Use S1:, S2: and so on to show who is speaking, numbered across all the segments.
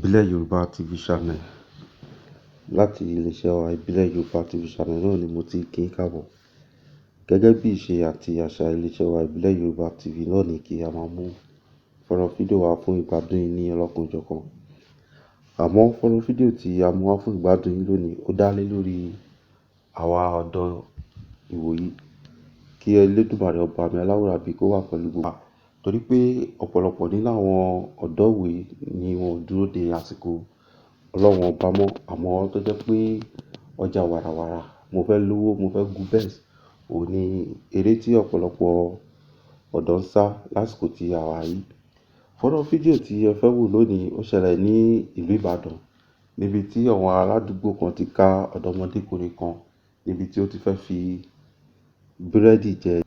S1: Ìbílẹ̀ Yorùbá TV Channel. Láti ilé-iṣẹ́ wa Ìbílẹ̀ Yorùbá TV Channel náà ni mo ti kí ń káàbọ̀. Gẹ́gẹ́ bí ìṣe àti àṣà ilé-iṣẹ́ wa Ìbílẹ̀ Yorùbá TV náà ní kí a máa mú fọ́nrán fídíò wá fún ìgbádùn yín ní ọlọ́kan-ò-jọ̀kan. Àmọ́ fọ́nrán fídíò tí a mú wá fún ìgbádùn yín lónìí, ó dá lé lórí àwa ọ̀dọ́ ìwòyí. Kí Elédùmarè ọba mi aláwùrábí kó wà pẹ̀lú gbogbo wa. Torí pé ọ̀pọ̀lọpọ̀ nínú àwọn ọ̀dọ́ ìwòyí ni wọn ò dúró de àsìkò Ọlọ́run ọba mọ́. Àmọ́ tó jẹ́ pé ọjà wàràwàrà, mo fẹ́ lówó, mo fẹ́ gun Benz, òun ní eré tí ọ̀pọ̀lọpọ̀ ọ̀dọ́ ń sá lásìkò tí a wà yìí. Fọ́nrán fídíò tí ẹ fẹ́ wò lónìí, ó ṣẹlẹ̀ ní ìlú Ìbàdàn, níbi tí àwọn aládùúgbò kan ti ká ọ̀dọ́mọdékùnrin kan níbi tí ó ti fẹ́ fi búrẹ́dì jẹ.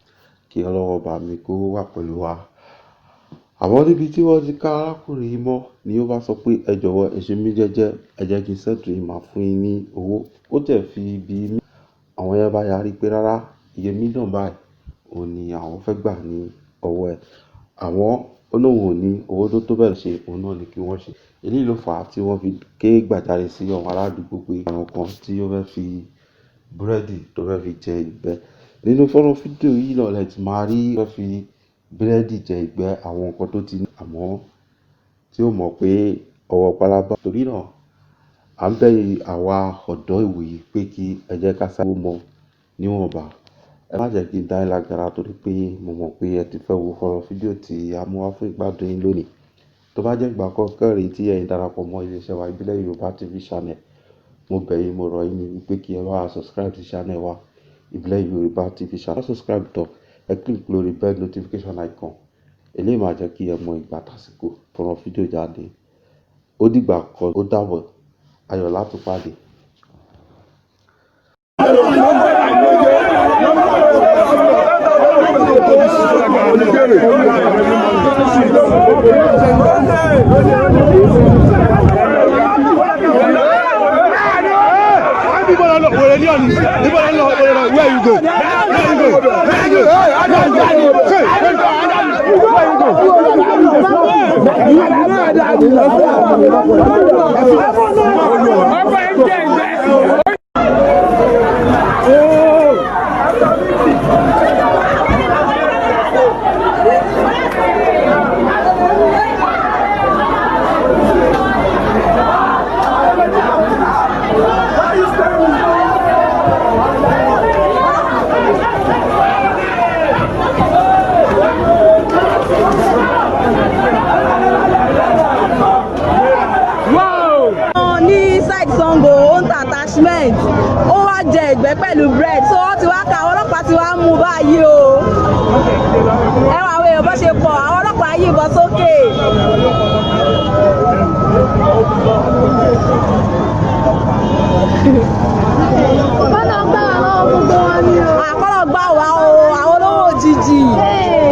S1: Kí Ọlọ́run ọba mi kó wà pẹ̀lú wa. Àmọ́ níbi tí wọ́n ti ká arákùnrin yìí mọ́ ni ó bá sọ pé ẹ jọ̀wọ́, ẹ ṣe mí jẹ́jẹ́, ẹ jẹ́ kí n settle yín, máa fún yín ní owó. Ó jẹ́ fi bí àwọn yẹn bá yarí pé rárá, iye mílíọ̀nù báyìí òun ni àwọn fẹ́ gbà ní ọwọ́ ẹ̀. Àwọn ó lóun ò ní owó tó tó bẹ́ẹ̀ ṣe, òun náà ni kí wọ́n ṣe. Èyí ló fà á tí wọ́n fi ké gbàjarè sí àwọn aládùúgbò pé àwọn kan tí ó fẹ́ fi búrẹ́dì tó fẹ́ fi jẹ ìgbẹ́. Nínú fọ́nrán fídíò yìí náà lẹ ti máa rí fẹ́ fi búrẹ́dì jẹ ìgbẹ́, àwọn nǹkan tó ti ní, àmọ́ tí ó mọ̀ pé ọwọ́ pálábá. Torí náà, à ń bẹ àwa ọ̀dọ́ ìwòyí pé kí ẹ jẹ́ ká sáré mọ níwọ̀nba. Ẹ má jẹ́ kí n dá yín lágara torí pé mo mọ̀ pé ẹ ti fẹ́ wo fọ́nrán fídíò tí a mú wá fún ìgbádùn yín lónìí. Tó bá jẹ́ ìgbà àkọ́kọ́ rèé tí ẹ̀yin darapọ̀ mọ́ ilé-iṣẹ́ wa Ìbílẹ̀ Yorùbá TV Channel, mo bẹ̀ yín, mo rọ̀ yín ní wípé kí ẹ bá wa subscribe sí channel wa Ìbílẹ̀ Yorùbá TV Channel. Subscribe tán, ẹ click lórí bell notification icon. Eléyìí máa jẹ́ kí ẹ mọ ìgbà tásìkò fọ́nrán fídíò jáde. Ó dìgbà kan, ó dàbọ̀, ayọ̀ la tún pàdé.
S2: Where you go? Where you go? Where you go? Where you go? Ọkọ ẹ jẹ ìgbẹ́.
S3: Ní side Sango, ó ń ta attachment, ó wá jẹ ìgbẹ́ pẹ̀lú bread, so wọ́n ti wá ka, àwọn ọlọ́pàá ti wá mú báyìí o. Ẹ wà, àwọn èèyàn bó ṣe pọ̀, àwọn ọlọ́pàá yìnbọn sókè.
S4: Kọ́nà gbà wá lọ́wọ́ gbogbo wọn ni o.
S3: Àkọ́lọ̀ gbà wá o, àwọn olówó òjijì.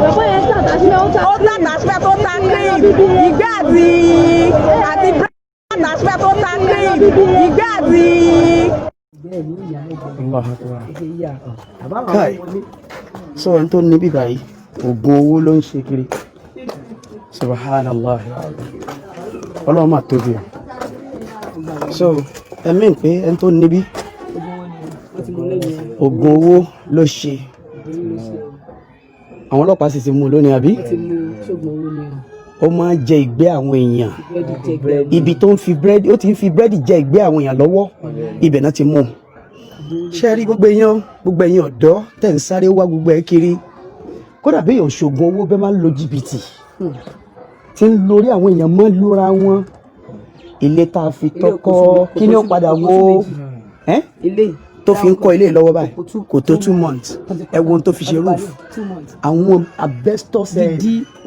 S4: Bàbá yẹn tà tàṣílẹ̀, ó tà.
S3: Ó ta attachment, ó ta cream, ìgbẹ́ àti bread, attachment, ó ta cream, ìgbẹ́ àti.
S5: Kai, so ẹni tó ní bíbá yìí, oògùn owó ló ń ṣe kiri. Subhanallah, Ọlọ́run máa tóbi o. So ẹ̀mí pé ẹni tó níbí, oògùn owó ló ṣe. Àwọn ọlọ́pàá sì ti mú un lónìí, àbí? Ó máa ń jẹ ìgbẹ́ àwọn èèyàn. Ibi tó ń fi búrẹ́dì, ó ti ń fi búrẹ́dì jẹ ìgbẹ́ àwọn èèyàn lọ́wọ́, ibẹ̀ náà ti mú un. Ṣé rí gbogbo èèyàn, gbogbo ẹ̀yin ọ̀dọ́ tẹ̀ ń sáré wá gbogbo ẹ̀ kiri, kódà bí èèyàn ṣògùn owó bẹ́ẹ̀, máa ń lo jìbìtì tí ń lórí àwọn èèyàn mọ́ lóra wọn. Ilé tá a fi tọ́kọ́, kí ni ó padà wó ẹ́ tó fi ń kọ́ ilé lọ́wọ́ báyìí? Kò tó 2 months, ẹ wo ohun tó fi ṣe roof. Àwọn asbestos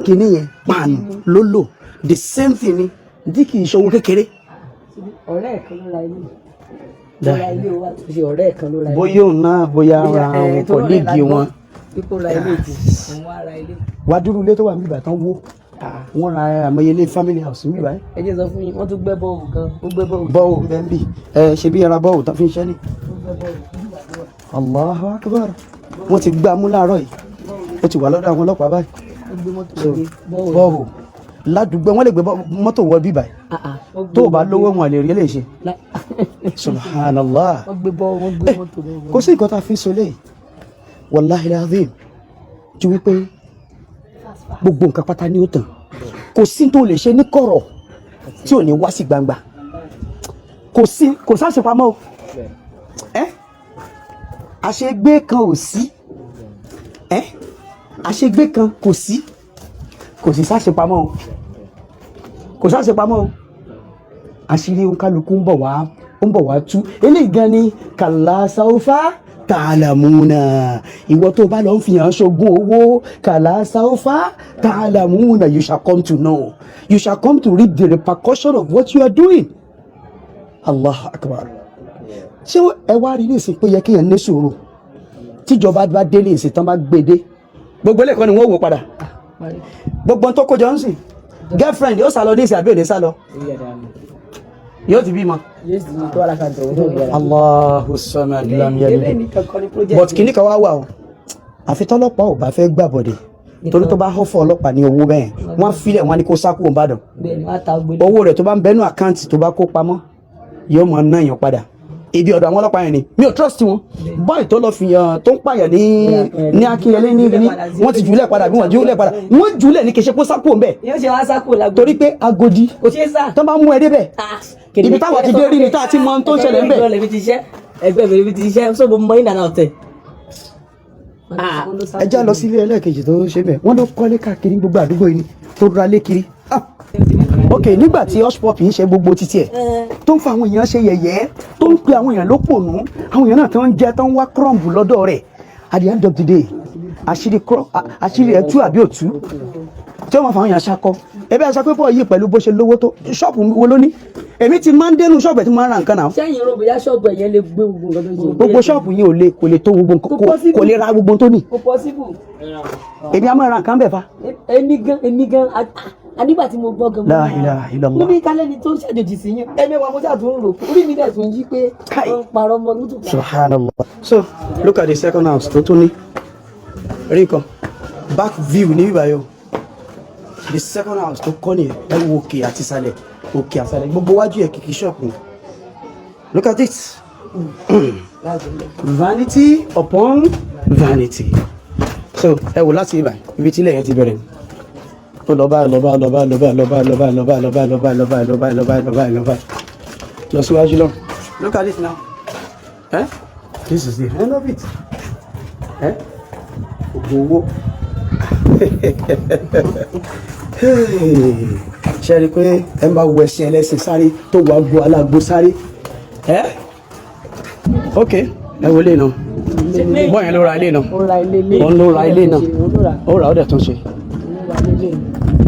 S5: kìíní yẹn, páànù ló lò, the same thing ni tí kì í ṣòwò kékeré.
S6: Ọ̀rẹ́ ẹ̀ kan ló ra ilé, ló ra ilé wa tó ṣe, ọ̀rẹ́ ẹ̀ kan ló ra ilé.
S5: Bóyá òun náà, bóyá ara àwọn colleague wọn.
S6: Pípọ̀ ra ilé tí òun wá ra ilé.
S5: Wàá dúró, ilé tó wà níbà tán wó, wọ́n ra àmọye ilé family house níbà yìí.
S6: Ẹ jẹ́ sọ fún yín, wọ́n tún gbẹ́ bọ́ọ̀lù gan, ó gbẹ́ bọ́ọ̀lù.
S5: Bọ́ọ̀ bẹ́ẹ̀ ń bì ẹ ṣe bí ara bọ́ọ̀ tán fi ń ṣẹ́ ni. Allahu akbar, wọ́n ti gbá mú láàárọ̀ yìí, ó ti wà lọ́dọ̀ àwọn ọlọ́pàá báyìí.
S6: Ó gbé mọ́tò
S5: So
S6: gbé bọ́ọ̀lù.
S5: Bọ́ọ̀ Ládùúgbò wọn lè gbé mọ́tò wọ bíbà tó o bá lówó, wọn lè rí lè ṣe. Subhanallah.
S6: Wọ́n gbé bọ́, wọ́n gbé mọ́tò bọ́.
S5: Kò sí nǹkan tá a fi ń sọ léyìí, wàláhi lazim, ju wípé gbogbo nǹkan pátá ní ó tàn. Kò sí tó lè ṣe ní kọ̀rọ̀ tí ò ní wá sí gbangba. Kò sí, kò sáṣepamọ́ o. Ẹ́ àṣegbé kan ò sí, ẹ́ àṣegbé kan kò sí, kò sí sáṣepamọ́ o, kò sáṣepamọ́ o. Àṣírí òǹkálukú ń bọ̀ wá, ó ń bọ̀ wá tú. Eléyìí gan ni kàlá sáúfà tààlàmúnà. Ìwọ tó bá lọ ń fi hàn ṣogún owó, kàlá sáúfà tààlàmúnà, you shall come to know, you shall come to reap the repercussion of what you are doing. Allah akbar. Ṣé ẹ wá rí ní ìsìn pé yẹ kéèyàn ní sùúrù? Tíjọba bá dé ní ìsìn tán, bá gbé dé, gbogbo ilé kan ni wọ́n wò padà. Gbogbo ohun tó kó jọ ń sìn, girlfriend yóò sá lọ ní ìsìn àbí òní sá lọ, yóò ti bímọ. Allahu samad, lam yalid. But kìíní kan wá wà o, àfi tọ́lọ́pàá ò bá fẹ́ gbàbọ̀dẹ̀, torí tó bá họ́ fún ọlọ́pàá ní owó bẹ́ẹ̀, wọ́n á filẹ̀, wọ́n á ní kó sá kúrò Ìbàdàn.
S6: Bẹ́ẹ̀ni, wọ́n á ta gbélé.
S5: Owó rẹ̀ tó bá ń bẹ́nu account tó bá kó pamọ́, yóò máa ná èèyàn padà ibi ọ̀dọ̀ àwọn ọlọ́pàá yẹn ni. Mi ò trust wọn. Bọ́ì tó lọ fi hàn tó ń pààyàn ní Akínyẹlé ní wọ́n ti jùlẹ̀ padà bí wọ́n jùlẹ̀ padà, wọ́n jùlẹ̀ ní kì í ṣe kó sá kúrò ńbẹ̀.
S6: Yóò ṣe wá sá kúrò lágbo.
S5: Torí pé Agodi
S6: Kò ṣeé sá.
S5: tó bá mú ẹ débẹ̀, ibi táwa ti dé rí ni tá a ti mọ ohun tó ń ṣẹlẹ̀ ńbẹ̀.
S6: Ẹgbẹ́ mi ti ṣiṣẹ́, ẹgbẹ́ mi ti ṣiṣẹ́, so mo mọ in and out ẹ̀.
S5: Ẹ já lọ sílé ẹlẹ́ẹ̀kejì tó ṣe bẹ̀. Wọ́n ló kọ́lé káàkiri gbogbo àdúgbò yìí ni, tó ra lé kiri. Ah! Ok, nígbà tí Hushpuppi ń ṣe gbogbo títí ẹ̀, tó ń fa àwọn èèyàn ṣe yẹ̀yẹ́, tó ń pe àwọn èèyàn lópònú, àwọn èèyàn náà tó ń jẹ, tó ń wá crumb lọ́dọ̀ rẹ̀, at the end of the day, àṣírí ẹ̀ tú àbí òtú? Tí wọ́n máa fa àwọn èèyàn ṣakọ ẹbí aṣọ pípọ̀ yìí pẹ̀lú bó ṣe lówó tó, ṣọ́ọ̀bù wo ló ní? Èmi ti máa ń dénú ṣọ́ọ̀bù ẹ̀ tí mo máa ń ra nǹkan náà.
S6: Sẹ́yìn rò bóyá ṣọ́ọ̀bù ẹ̀yẹn lè gbé gbogbo nǹkan tó ń ṣe?
S5: Gbogbo ṣọ́ọ̀bù yìí ò lè, kò lè tó gbogbo nǹkan.
S6: Kò possible.
S5: Kò lè ra gbogbo tó ní.
S6: Kò possible.
S5: Èmi á máa ra nǹkan bẹ̀ fa.
S6: Èmi gan a nígbà tí mo gbọ́ gan.
S5: La ilaha illallah.
S6: Mo ní kálẹ̀ ni tó ń ṣàjòjì sí yín, ẹ̀mí wa mo ṣáà tún ń rò, orí mi dẹ̀ tún yí pé
S5: Kai.
S6: wọ́n ń parọ́ mọ́ lótú.
S5: Subhanallah. So look at the second house tó tún ní. Rí nǹkan, back view ní bíbáyọ̀. The second house tó kọ́ nìyẹn. Ẹ wo òkè àti ìsàlẹ̀, òkè àsàlẹ̀, gbogbo wájú ẹ̀ kìkì ṣọ́ọ̀pù. Look at it, vanity upon vanity. So ẹ wò láti ibà, ibi tí ilẹ̀ yẹn ti bẹ̀rẹ̀, ó lọ báyìí, lọ báyìí, lọ báyìí, lọ báyìí, lọ báyìí, lọ báyìí, lọ báyìí, lọ báyìí, lọ báyìí, lọ báyìí, lọ báyìí, lọ báyìí, lọ báyìí, lọ báyìí, lọ síwájú lọ. Look at it now. Eh? This is the end of it. Eh? Ògùn owó. Hey. Ṣe rí i pé ẹ máa wọ ẹṣin ẹlẹ́sìn sáré tó wàá gbo alágbo sáré? Ẹ ok, ẹ wo ilé náà. Bọ́ọ̀ yẹn ló ra ilé náà.
S6: Ó ra ilé ilé.
S5: Òun ló ra ilé náà.
S6: Òun ló ra.
S5: Ó rà, ó dẹ̀ tún ṣe.
S6: Òun ló ra ilé ilé.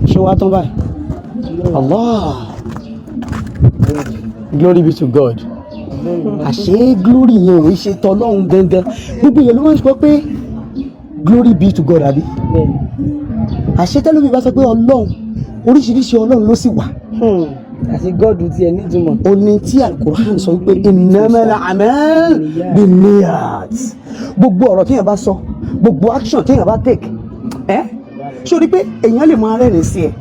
S5: Ṣé wàá tán báyìí? Allah, glory be to God. Àṣé glory yẹn ò ń ṣe tọlọ́run gangan? Gbogbo yẹn ló máa ń sọ pé glory be to God, àbí?
S6: Bẹ́ẹ̀ni.
S5: Àṣé tẹ́lómi bá sọ pé ọlọ́run, oríṣiríṣi ọlọ́run ló sì wà.
S6: Àti God tiẹ̀ nítumọ̀.
S5: Ó ní tí Alukur'an sọ wípé innamal a'mal binniyat. Gbogbo ọ̀rọ̀ téèyàn bá sọ, gbogbo action téèyàn bá take, ẹ́ ṣé o rí pé èèyàn lè máa rẹ́rìn sí ẹ,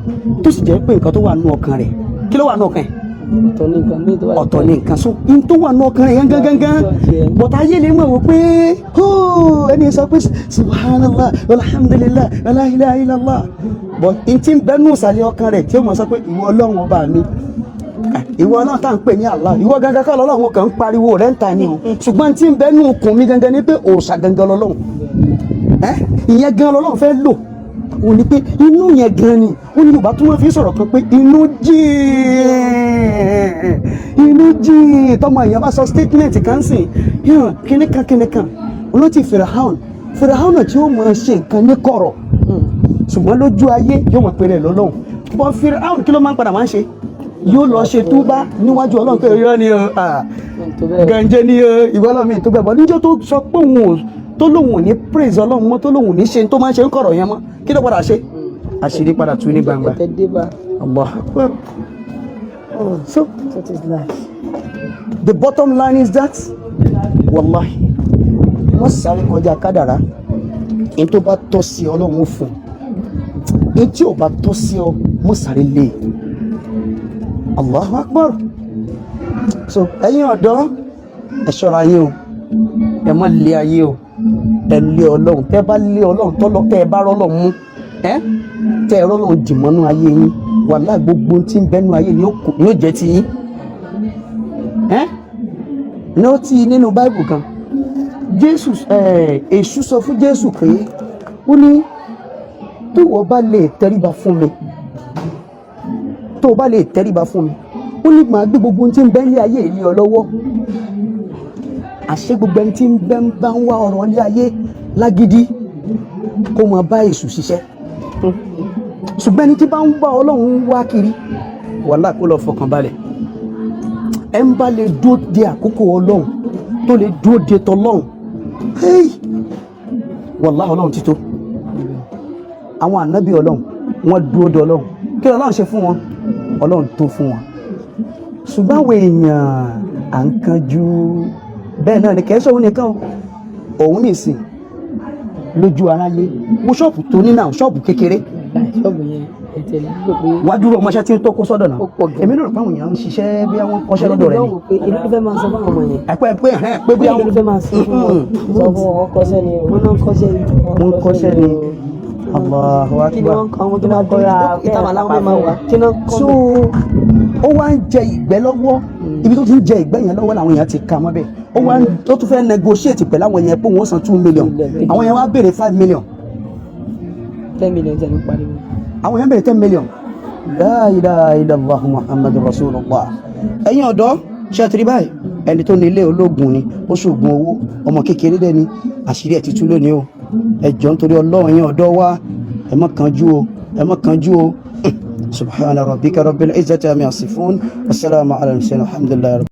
S5: tó sì jẹ́ pé nǹkan tó wà nínú ọkàn rẹ̀, kí ló wà nínú ọkàn ẹ̀?
S6: Ọ̀tọ̀ ní nǹkan míì tó wà.
S5: Ọ̀tọ̀ ní nǹkan. So in tó wà nínú ọkàn rẹ̀ yẹn gangan, but ayé lè mọ̀ wò pé oh, ẹni sọ pé subhanallah, alhamdulillah, la ilaha illallah, but in ti ń bẹ́nu ìsàlẹ̀ ọkàn rẹ̀ tí ó mọ̀ sọ pé ìwọ ọlọ́run ọba mi, ìwọ ọlọ́run tá à ń pè ní Allah, ìwọ gangan kọ́ lọ́lọ́run kan ń pariwo rẹ̀ ń ta ni o, ṣùgbọ́n tí ń bẹ́nu okùn mi gangan ni pé òòṣà gangan lọ́lọ́run. Ẹ ìyẹn gan lọ́lọ́run fẹ́ lò. Ó ní pé inú yẹn gan ni. Ó ní Yorùbá tó máa fi sọ̀rọ̀ kan pé inú jìn, inú jìn. Tọmọ èèyàn bá sọ statement kan sìn yàn kíní kan kíní kan, olóòtú Firaun, Firaun náà tí ó máa ṣe nǹkan ní kọ̀rọ̀, ṣùgbọ́n lójú ayé yóò mọ̀ pé rẹ̀ lọ́lọ́run. Bọ́ Firaun, kí ló máa ń padà máa ń ṣe? Yóò lọ ṣe túbá níwájú Ọlọ́run pé irọ́ ni o, gànjẹ́ ni o, ìwọ Ọlọ́run mi tó bẹ̀ bọ́. Níjọ́ tó sọ pé òun ò tó lóun ò ní praise Ọlọ́run mọ́, tó lóun ò ní ṣe tó máa ń ṣe ń kọ̀rọ̀ yẹn mọ́, kí ló padà ṣe? Àṣírí padà tú ní gbangba.
S6: Ẹ̀tẹ̀ dé bá.
S5: Allah akbar. So
S6: That is life.
S5: the bottom line is that wallahi, wọ́n sáré kọjá kádàrá. Ní tó bá tọ́ sí ọ, Ọlọ́run ó fún un. Ní tí ò bá tọ́ sí ọ, Mo sáré lé e. Allahu Akbar. So ẹ̀yin ọ̀dọ́, ẹ ṣọ́ra yín o. Ẹ má lé ayé o, ẹ lé Ọlọ́run. Tẹ́ bá lé Ọlọ́run tọ́lọ́, tẹ́ ẹ bá rọ́lọ́run mú, ẹ tẹ́ ẹ rọ́lọ́run dìmọ́nú ayé yín, wàláhì, gbogbo tí ń bẹ́nu ayé ni ó jẹ́ ti yín. Ẹ ní ó ti nínú Báìbù kan, Jésù, ẹ Èṣù sọ fún Jésù pé, ó ní tó wọ́n bá lè tẹríba fún mi, tó o bá lè tẹríba fún mi, ó ní màá gbé gbogbo ohun tí ń bẹ ní ayé ilé ọ lọ́wọ́. Àṣé gbogbo ẹni tí ń bẹ ń bá ń wá ọ̀rọ̀ ilé ayé lágídí, kó máa bá Èṣù ṣiṣẹ́. Ṣùgbọ́n ẹni tí bá ń bá Ọlọ́run wá kiri, wàhálà, kó lọ fọkàn balẹ̀. Ẹ ń bá lè dúró de àkókò Ọlọ́run, tó lè dúró de tọlọ́run, hey, wàhálà, Ọlọ́run ti tó. Àwọn ànábì Ọlọ́run, wọ́n dúró de Ọlọ́run. Kí Ọlọ́run ṣe fún wọn? Ọlọ́run tó fún wọn. Ṣùgbọ́n àwọn èèyàn, à ń kánjú. Bẹ́ẹ̀ náà ni kẹ́sọ̀ òun nìkan o. Òun nìsín lójú aráyé wo ṣọ́ọ̀bù tó ní náà, ṣọ́ọ̀bù kékeré.
S6: Ṣọ́ọ̀bù yẹn, ẹ̀tẹ̀ ló pé.
S5: Wá dúró ọmọọṣẹ́ tí ń tó kó sọ́dọ̀ náà.
S6: Ó pọ̀ gan.
S5: Èmi náà rò pé àwọn èèyàn ń ṣiṣẹ́ bí wọ́n kọ́ṣẹ́ lọ́dọ̀ rẹ̀ ni.
S6: Pé ìlú ló fẹ́ máa sọ fún àwọn ọmọ yẹn.
S5: Ẹ pé pé ẹ̀hẹ́n, pé bí
S6: Ìlú ló fẹ́ máa sọ fún wọn. Sọ fún wọn, wọ́n kọ́ṣẹ́ ni, wọ́n náà kọ́ṣẹ́ ni.
S5: Wọ́n kọ́ṣẹ́ ni. Allahu
S6: Kí ni
S5: Akbar.
S6: wọ́n kọ́ àwọn tó bá dọ́ra ìtàwọn aláwọ̀ fẹ́ máa wà kí náà kọ́?
S5: So ó wá ń jẹ ìgbẹ́ lọ́wọ́. Ibi tó ti ń jẹ ìgbẹ́ yẹn lọ́wọ́ làwọn èèyàn ti ka mọ́ bẹ́ẹ̀. Ó wá ó tún fẹ́ negotiate pẹ̀lú àwọn yẹn pé òun ó san 2 million. Àwọn yẹn wá béèrè 5 million.
S6: 10 million tẹ̀ ló pariwo.
S5: Àwọn yẹn béèrè 10 million. La ilaha illallah Muhammadu rasulullah. Ẹ̀yin ọ̀dọ́, ṣe ti rí báyìí? Ẹni tó ní ilé ológun ni ó ṣoògùn owó. Ọmọ kékeré dẹ́ni, àṣírí ẹ̀ ti tú lónìí o. Ẹ jọ̀ọ́, nítorí Ọlọ́run, ẹ̀yin ọ̀dọ́ wa, ẹ má kánjú o, ẹ má kánjú o. Subhana rabbika rabbil izzati amma yasifun, wasalaamu ala al-mursalin, alhamdulillahi.